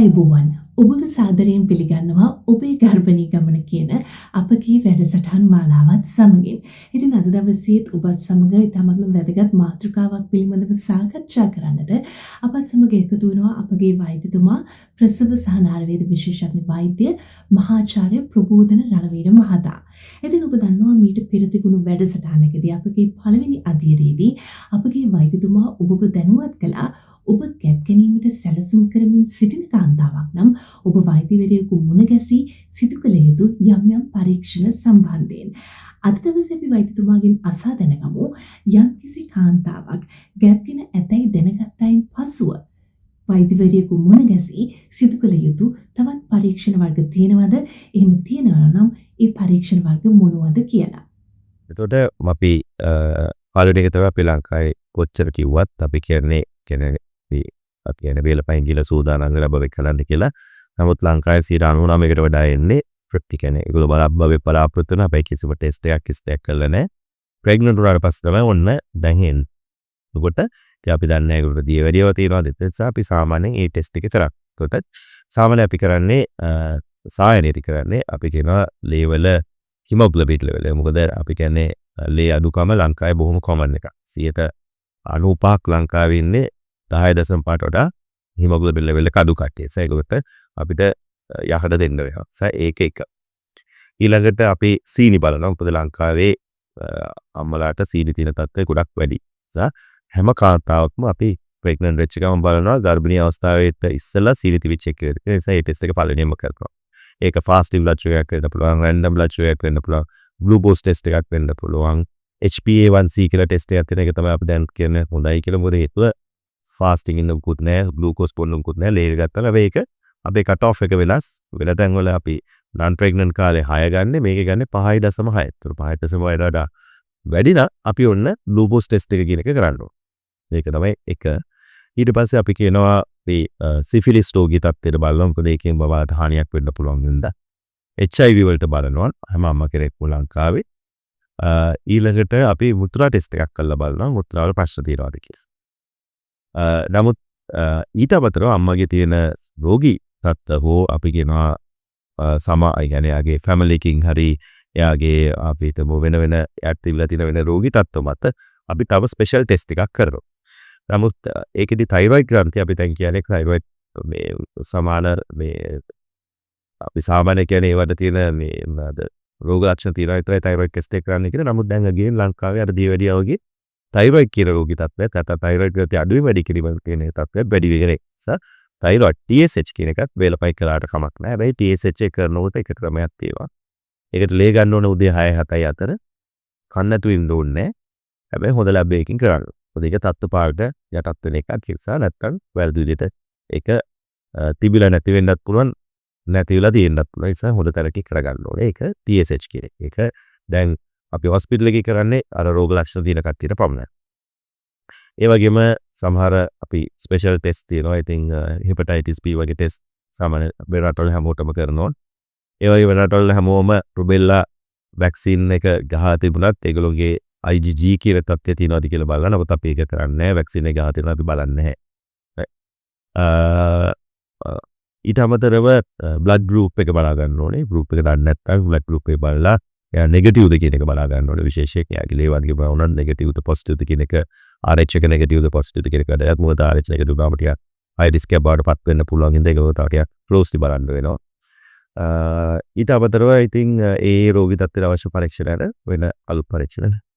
ආයුබෝවන්. ඔබව සාදරයෙන් පිළිගන්නවා ඔබේ ගර්භණී ගමන කියන අපගේ වැඩසටහන් මාලාවත් සමගින්. ඉතින් අද දවසේත් ඔබත් සමග ඉතාමත්ම වැදගත් මාතෘකාවක් පිළිබඳව සාකච්ඡා කරන්නට අපත් සමග එකතු වෙනවා අපගේ වෛද්‍යතුමා, ප්‍රසව සහ නාරවේද විශේෂඥ වෛද්‍ය මහාචාර්ය ප්‍රබෝධන රණවීර මහතා. ඉතින් ඔබ දන්නවා, මීට පෙර තිබුණු වැඩසටහනකදී, අපගේ පළවෙනි අදියරේදී අපගේ වෛද්‍යතුමා ඔබව දැනුවත් කළා, ඔබ ගැබ් ගැනීමට සැලසුම් කරමින් සිටින කාන්තාවක් නම් ඔබ වෛද්‍යවරයෙකු මුණ ගැසී සිදු කළ යුතු යම් යම් පරීක්ෂණ සම්බන්ධයෙන්. අද දවසේ අපි වෛද්‍යතුමාගෙන් අසා දැනගමු, යම්කිසි කාන්තාවක් ගැබ්ගෙන ඇතැයි දැනගත්තයින් පසුව වෛද්‍යවරයෙකු මුණ ගැසී සිදු කළ යුතු තවත් පරීක්ෂණ වර්ග තියෙනවද? එහෙම තියෙනවා නම් ඒ පරීක්ෂණ වර්ග මොනවද කියලා. එතකොට අපි පළවෙනි එක තමයි, අපි ලංකාවේ කොච්චර කිව්වත් අපි කියන්නේ කියන්නේ අපි අපි කියන්නේ වේල පහෙන් ගිහලා සූදානම් වෙලා බබෙක් හදන්න කියලා. නමුත් ලංකාවේ 99%කට වඩා එන්නේ, ඒ කියන්නේ ඒගොල්ලෝ බබෙක් බලාපොරොත්තු වෙන, හැබැයි කිසිම ටෙස්ට් එකක් කිසි දෙයක් කරලා නැහැ. ප්‍රෙග්නන්ට් වුණාට පස්සේ තමයි ඔන්න දැන් එන්නේ. එතකොට ඉතින් අපි දන්නේ නැහැ ඒගොල්ලෝ දියවැඩියාව තියෙනවද. ඒ නිසා අපි සාමාන්‍යයෙන් ඒ ටෙස්ට් එක කරන්නේ. එතකොට සාමාන්‍යයෙන් අපි කරන්නේ, සායනයේදී කරන්නේ, අපි කියනවා ලේවල හිමොග්ලොබින් ලෙවල් එක. මොකද අපි කියන්නේ ලේ අඩුකම ලංකාවේ බොහොම කොමන් එකක්. 95%ක් ලංකාවේ ඉන්නේ 10.5ට වඩා හිමොග්ලොබින් ලෙවල් එක අඩු කට්ටිය. ඒ ඒගොල්ලන්ට අපිට යහඩ දෙන්න වෙනවා. ඒක එක. ඊළඟට අපි සීනි බලනවා. මොකද ලංකාවේ අම්මලාට සීනි තියෙන තත්ත්වය ගොඩක් වැඩි. නිසා හැම කාන්තාවක්ම අපි ප්‍රෙග්නන්ට් වෙච්ච ගමන් බලනවා ගර්භණී අවස්ථාවේට ඉස්සෙල්ලා සීනි තිබිච්ච එක. ඒ නිසා ඒ ටෙස්ට් එක පළවෙනියෙන්ම කරනවා. ඒක ෆාස්ටිං බ්ලඩ් ෂුගර් එකක් වෙන්න පුළුවන්, රැන්ඩම් බ්ලඩ් ෂුගර් එකක් වෙන්න පුළුවන්, ග්ලූකෝස් ටෙස්ට් එකක් වෙන්න පුළුවන්. HbA1c කියලා ටෙස්ට් එකක් තියෙන එක තමයි අපි දැන් කියන්නේ හොඳයි කියලා. මොකද හේතුව ෆාස්ටිං ඉන්න මුකුත් නෑ, ග්ලූකෝස් බොන්න මුකුත් නෑ, ලේ ගත්තාම. හැබැයි ඒක අපේ කට් ඔෆ් එක වෙනස්. වෙන තැන්වල අපි නන් ප්‍රෙග්නන්ට් කාලේ 6 ගන්නෙ, මේකේ ගන්නෙ 5.6. ඒතර 5.6 වඩා වැඩි නම් අපි ඔන්න ග්ලූකෝස් ටෙස්ට් එක කියන එක කරන්න ඕන. ඒක තමයි එක. ඊට පස්සේ අපි කියනවා අපි සිෆිලිස් රෝගී තත්ත්වයට බලනවා. මොකද ඒකෙන් බබාට හානියක් වෙන්න පුළුවන් හින්දා. HIV වලට බලනවා හැම අම්මා කෙනෙක්ම ලංකාවේ. ඊළඟට අපි මුත්‍රා ටෙස්ට් එකක් කරලා බලනවා මුත්‍රාවල ප්‍රශ්න තියෙනවද කියලා. නමුත් ඊට අමතරව අම්මගේ තියෙන රෝගී තත්ත්ව හෝ අපි කියනවා සම ඒ කියන්නේ එයාගේ ෆැමිලි එකකින් හරි එයාගේ අපි හිතමු වෙන වෙන එයාට තිබිලා තියෙන වෙන රෝගී තත්ත්ව මත අපි තව ස්පෙෂල් ටෙස්ට් එකක් කරනවා. නමුත් ඒකෙදි තයිරොයිඩ් ග්‍රන්ථි, අපි දැන් කියන්නේ තයිරොයිඩ් මේ සමාන මේ අපි සාමාන්‍ය කියන්නේ ඒවට තියෙන මේ මොනවාද රෝග ලක්ෂණ තියෙනවා විතරයි තයිරොයිඩ් ටෙස්ට් එක කරන්න කියලා. නමුත් දැන් අගේන් ලංකාවේ අර දියවැඩියාව වගේ තයිරොයිඩ් කියන රෝගී තත්ත්වයක්, නැත්නම් තයිරොයිඩ් ග්‍රන්ථි අඩුවීම වැඩි කිරීම කියන තත්ත්වයක් වැඩි වෙගෙන නිසා තයිරොයිඩ් TSH කියන එකත් වේල පහෙන් කළාට කමක් නැහැ. හැබැයි TSH එක කරනකොට එක ක්‍රමයක් තියෙනවා. ඒකට ලේ ගන්න ඕන උදේ 6 7යි අතර. කන්න නැතුව ඉන්න ඕනේ නැහැ. හැබැයි හොඳ ලැබ් එකකින් කරන්න. මොකද ඒක තත්ත්ව පාට යටත් වෙන එකක්. ඒ නිසා නැත්තම් වැරදි විදිහට ඒක තිබිලා නැති වෙන්නත් පුළුවන්, නැති වෙලා තියෙන්නත් පුළුවන්. ඒ නිසා හොඳ තැනකින් කරගන්න ඕනේ. ඒක TSH කියන එක. ඒක දැන් අපි හොස්පිටල් එකේ කරන්නේ අර රෝග ලක්ෂණ තියෙන කට්ටියට පමණයි. ඒ වගේම සමහර අපි ස්පෙෂල් ටෙස්ට් තියෙනවා. ඉතින් හෙපටයිටිස් B වගේ ටෙස්ට් සාමාන්‍ය වෙන රටවල හැමෝටම කරනවා. ඒ වගේ වෙන රටවල හැමෝම රුබෙල්ලා වැක්සින් එක ගහලා තිබුණත් ඒගොල්ලෝගේ IgG කියන තත්ත්වය තියෙනවද කියලා බලනවා. නමුත් අපි ඒක කරන්නේ නැහැ. වැක්සින් එක ගහලා තියෙනවා අපි බලන්නේ නැහැ. ඊට අමතරව බ්ලඩ් ගෲප් එක බලා ගන්න ඕනේ. ගෲප් එක දන්නේ නැත්නම් බ්ලඩ් ගෲප් එක බලලා එයා නෙගටිව්ද කියන එක බලා ගන්න ඕනේ. විශේෂයෙන් එයාගේ ලේ වර්ගය බලනවා නෙගටිව්ද පොසිටිව්ද කියන එක, RH එක නෙගටිව්ද පොසිටිව්ද කියන එක වැදගත්. මොකද RH negative වුණාම ටිකක් හයි රිස්ක් එකක් බවට පත් වෙන්න පුළුවන් හින්දා ඒක තව ටිකක් ක්ලෝස්ලි බලන්න වෙනවා. ඊට අමතරව ඉතින් ඒ රෝගී තත්ත්වයට අවශ්‍ය පරීක්ෂණ ඇර වෙන අලුත් පරීක්ෂණ නෑ.